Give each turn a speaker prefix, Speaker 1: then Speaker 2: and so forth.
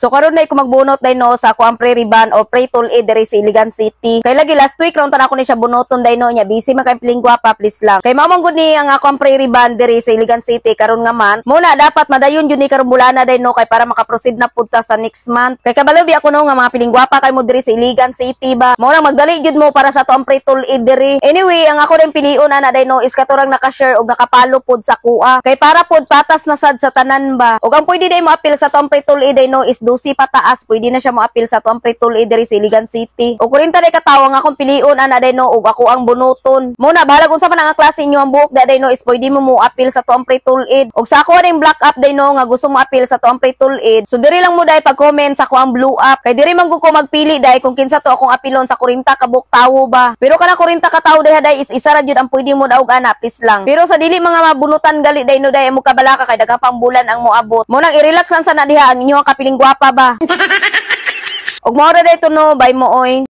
Speaker 1: So karon na ko magbunot day no sa ako ang pre-ribbon o pre-tul-id diri sa Iligan City. Kay lagi last week ron tan ako ni siya bunoton day no, nya busy man kay piling gwapa, please lang. Kay mao man gud ni ang ako ang pre-ribbon diri sa Iligan City karon nga month. Muna dapat madayon jud ni karon bulana day no, kay para makaproceed na pud ta sa next month. Kay kabalo bi ako no nga mga piling gwapa kay mo diri sa Iligan City ba. Mao nang magdali jud mo para sa ato ang pre-tul-id diri. Anyway, ang ako din pilion ana day no is katurang naka-share og nakapalo pod sa kuha. Kay para pod patas na sad sa tanan ba. Ug ang pwede day mo apil sa ato ang pre-tul-id day no is 12 pataas, pwede na siya mo apil sa ato ang pre-tul-id diri sa Iligan City. O 40 day katawo ang akong pilion ana day no ug ako ang bunuton. Muna bahalag unsa man ang klase inyo ang buhok day no is pwede mo mo apil sa ato ang pre-tul-id. Ug sa ako ning black app day no nga gusto mo apil sa ato ang pre-tul-id. So diri lang mo day pag-comment sa ako ang blue app. Kay diri man gud ko magpili day kung kinsa to akong apilon sa 40 ka buok tawo ba. Pero kana 40 ka tawo day day is isa ra jud ang pwede mo daog ana, please lang. Pero sa dili mga mabunutan gali day no day mo kabalaka kay daghang pang bulan ang moabot. Mo nang i-relax sa na diha ang inyong kapiling gwapa ba. Ug mao ra day to no, bye mo oy.